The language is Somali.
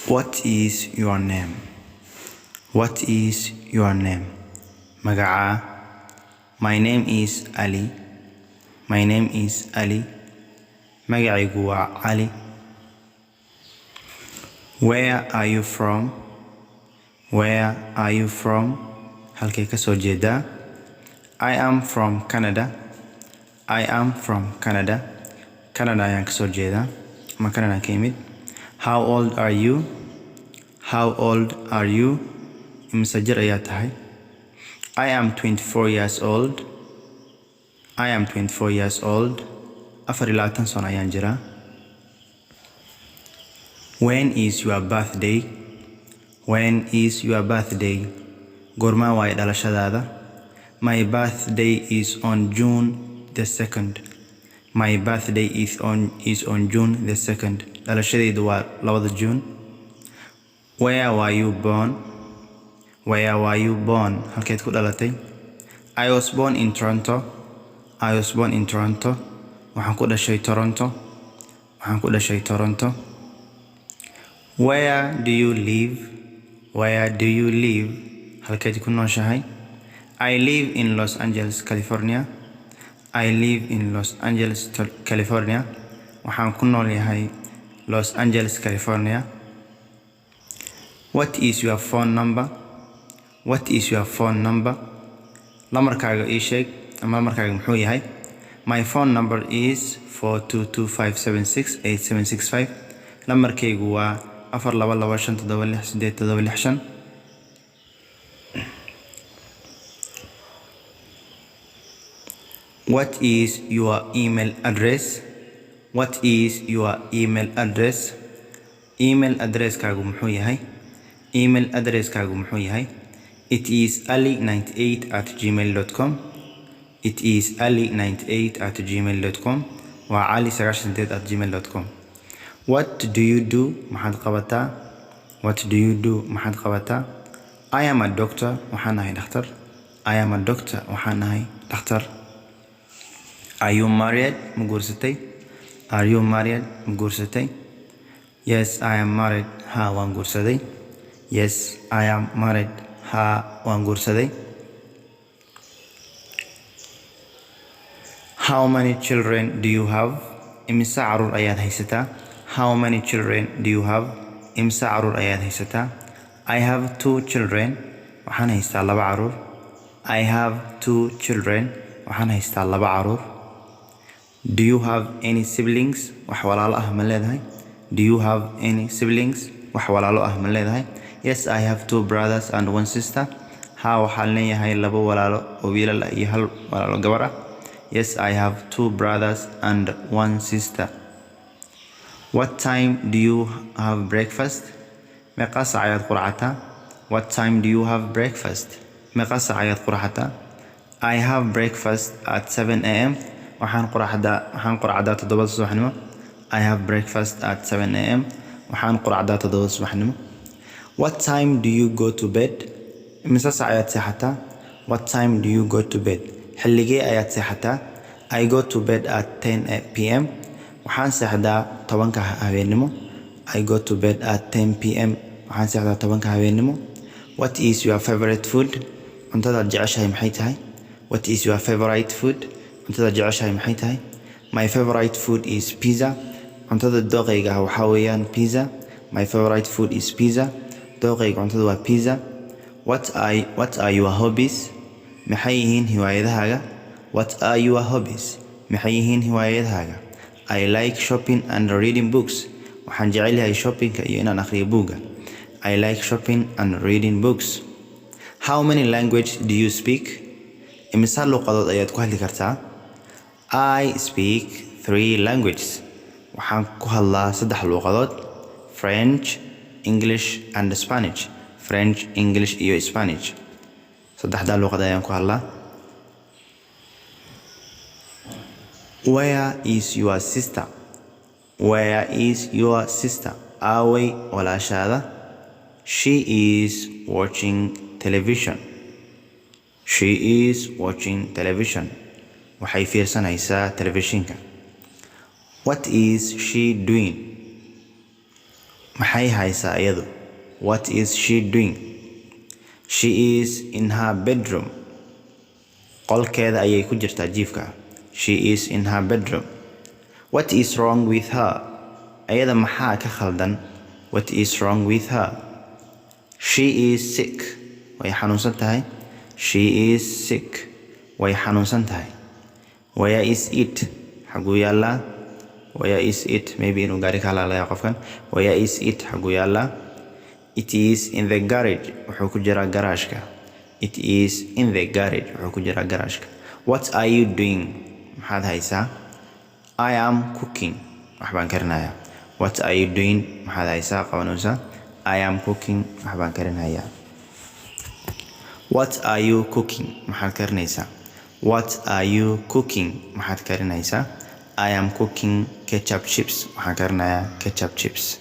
What is your name? What is your name? Magacaa? My name is Ali. My name is Ali. Magacaygu waa Cali. Where are you from? Where are you from? Halkee ka soo jeedaa? I am from Canada. I am from Canada. Canada ayaan ka soo jeedaa ama Canada ka imid. How old are you? How old are you? Immisa jir ayaa tahay? I am 24 years old. I am 24 years old. 24 sano ayaan jiraa. When is your birthday? When is your birthday? Goorma waaye dhalashadaada? My birthday is on June the 2nd. My birthday is on June the 2nd. Dhalashadaydu waa 2da June. Where were you born? Where were you born? Halkeed ku dhalatay? I was born in Toronto. I was born in Toronto. Waxaan ku dhashay Toronto. Waxaan ku dhashay Toronto. Where do you live? Where do you live? Halkeed ku nooshahay? I live in Los Angeles, California. I live in Los Angeles, California. Waxaan ku nool yahay Los Angeles, California. What is your phone number? What is your phone number? Lambarkaaga ii sheeg ama lambarkaaga muxuu yahay? My phone number is 4225768765. Lambarkaygu waa 4225768765. What is your email address? What is your email address? Email addresskaagu muxuu yahay? Email addresskaagu muxuu yahay? It is ali98@gmail.com. It is ali98@gmail.com. Waa cali98@gmail.com. What do you do? Maxaad qabataa? What do you do? Maxaad qabataa? I am a doctor. Waxaan ahay dhakhtar. I am a doctor. Waxaan ahay dhakhtar. Are you married? Ma guursatay? Are you married? Ma guursatay? Yes, I am married. Haa, waan guursaday. Yes, I am married. Haa, waan guursaday. How many children do you have? Immisa caruur ayaad haysataa? How many children do you have? Immisa caruur ayaad haysataa? I have two children. Waxaan haystaa laba caruur. I have two children. Waxaan haystaa laba caruur. Do you have any siblings? Wax walaalo ah ma leedahay? Do you have any siblings? Wax walaalo ah ma leedahay? Yes, I have two brothers and one sister. Haa, waxaan leeyahay labo walaalo oo wiilal ah iyo hal walaalo gabar ah. Yes, I have two brothers and one sister. What time do you have breakfast? Meeqa saac ayaad quracataa? What time do you have breakfast? Meeqa saac ayaad quracataa? I have breakfast at 7 a.m. Waxaan quracdaa 7da subaxnimo. I have breakfast at 7 a.m. Waxaan quracdaa 7da subaxnimo. What time do you go to bed? Immisa saac ayaad seexataa? What time do you go to bed? Xilligee ayaad seexataa? I go to bed at 10 p.m. Waxaan seexdaa 10ka habeennimo. I go to bed at 10 p.m. Waxaan seexdaa 10ka habeennimo. What is your favorite food? Cuntadaad jeceshahay maxay tahay? What is your favorite food? Cuntadaad jeceshahay maxay tahay? My favorite food is pizza. Cuntada dooqayga ah waxaa weeyaan pizza. My favorite food is pizza. Dooqayga cuntada waa pizza. What are your hobbies? Maxay yihiin hiwaayadahaaga? What are your hobbies? Maxay yihiin hiwaayadahaaga? I like shopping and reading books. Waxaan jecel yahay shoppingka iyo inaan akhriyo buugga. I like shopping and reading books. How many language do you speak? Immisa luqadood ayaad ku hadli kartaa? I speak three languages. Waxaan ku hadlaa saddex luqadood: French, English and Spanish. French, English iyo Spanish. Saddexdaa luqad ayaan ku hadlaa. Where is your sister? Where is your sister? Aaway walaashaada? She is watching television. She is watching television. Waxay fiirsanaysaa telefishinka. What is she doing? Maxay haysaa iyadu? What is she doing? She is in her bedroom. Qolkeeda ayay ku jirtaa jiifka. She is in her bedroom. What is wrong with her? Ayada maxaa ka khaldan? What is wrong with her? She is sick. Way xanuunsan tahay. She is sick. Way xanuunsan tahay. Where is it? Xaguu yaallaa? Where is it? Maybe inuu gaari ka halaalaya qofkan. Where is it? Xaguu yaallaa? It is in the garage. Wuxuu ku jiraa garaashka. It is in the garage. Wuxuu ku jiraa garaashka. What are you doing? Maxaad haysaa? I am cooking. Wax baan karinayaa. What are you doing? Maxaad haysaa, qabanaysaa? I am cooking. Wax baan karinayaa. What are you cooking? Maxaad karinaysaa? What are you cooking? Maxaad karinaysaa? I am cooking ketchup chips. Waxaan karinayaa ketchup chips.